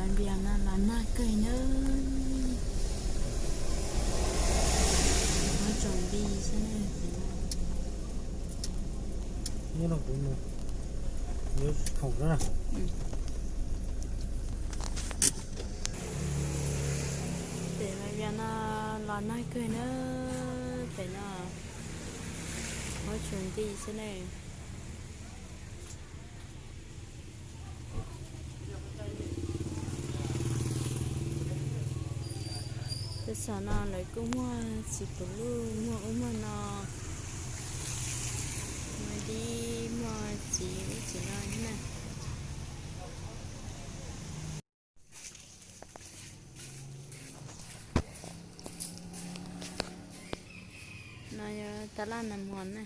Npias no los nag kawg na. Muab tsaus nti xwb na. Pem Npias no los nag kawg na. Pem no muab tsaus nti xwb na. Tus xom no lawv kuj muag txiv puv luj, muag ub muag no, muag dib, muag txiv ub txiv no thiab na. No yog tab laj nas mos na.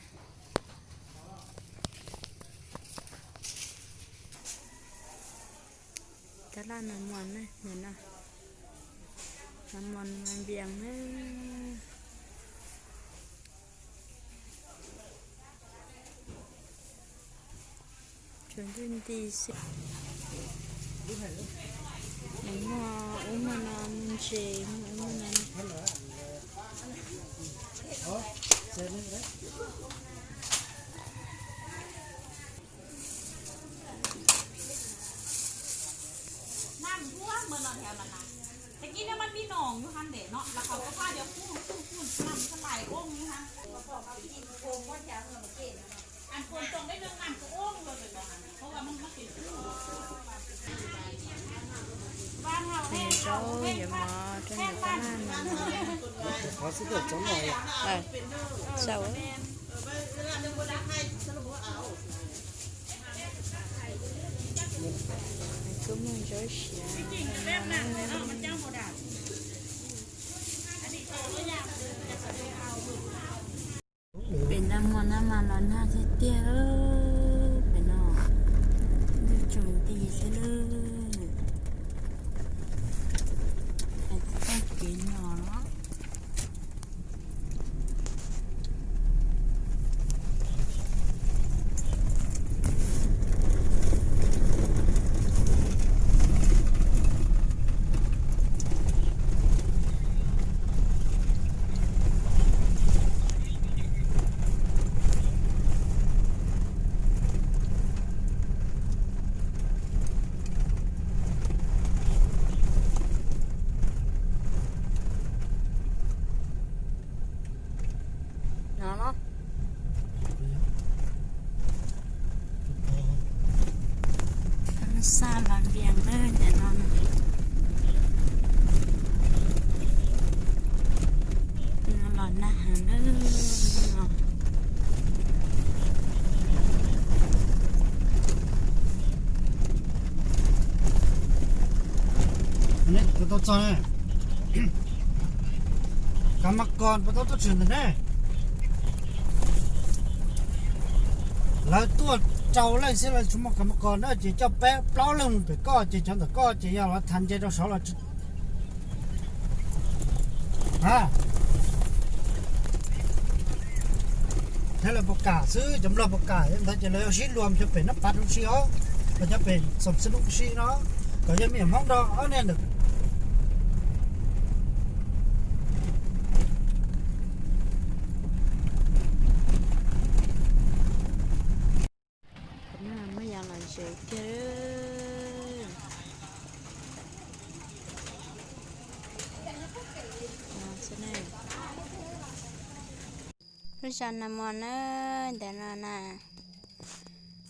Tab laj nas mos na, nim no nas mos Npias na. Tsuas ntuj nti xwb. Muag ub muag no, muag ntses, muag ub muag no. Zaub yuav mov rau ntawm tab laj no. Xav kuj muaj zaub siav. Pem nta mos no mas los nag tiag tiag. Pem no ntuj tsaus nti xwb lawm. Hais txoj kev no los no los xa los Npias na, ntawm no na. No los nag heev na. Puas tau txog ne? Kav mas kos puas tau tuaj tshwm ntawm ne? Lawv tuaj rau leej xwb, lawv tsis muaj kav mas kos na, ces coj peb plaub leeg mus pem koj, ces cov ntawm koj ces yog lawv thas nce rau saud los. A, thiab lawv puas kam xwb, cov Nplog puas kam ntawd ces lawv yuav sib luag cov pem Nab Pav rau si os, los cov pem Xoom Xab Lub si no, kom yog me nyuam Hmoob nrog ob niag ntawm Muaj yas los ze tiag. Lub zos Nas Mos na, ntawm no na.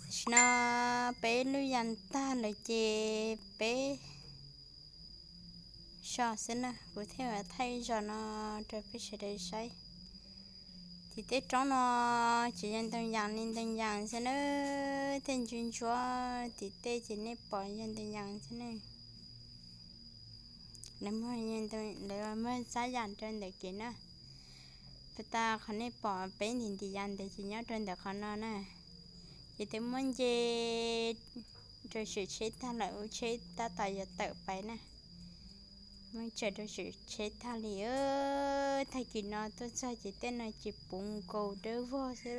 Tam sim no peb lub yas tag lawm ces peb so xwb na, kuv thiaj thaij zos no rau peb sawv daws saib. Tim tej roob no ces yog ntoo yas li ntoo yas xwb na, tej ntsuab ntsuab tim tej ces nej pom yog ntoo yas xwb na. Lawv muag, lawv muag txab yas rau ntawm kev na. Puag ta qhov nej pom peb ntim ntim yas ntawd ces nyob rau ntawm qhov no na. Ces twb muab nce rau saum tsheb tag lawm, lub tsheb tab tom yuav tawm pais na. Muab tsaws rau saum tsheb tag li. Tag kis no tuaj txog ces tej no ces puv nkaus dawb vog xwb.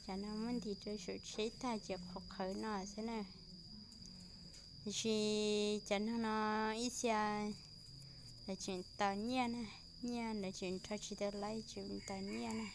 Tsam no muab ntim rau saum tsheb tag ces qhuav qhawv no xwb na. Tiam sis cov neeg no ib txhia lawv tseem tau nyiaj na, nyiaj lawv tseem rho tsis tau laib, tseem tau nyiaj na.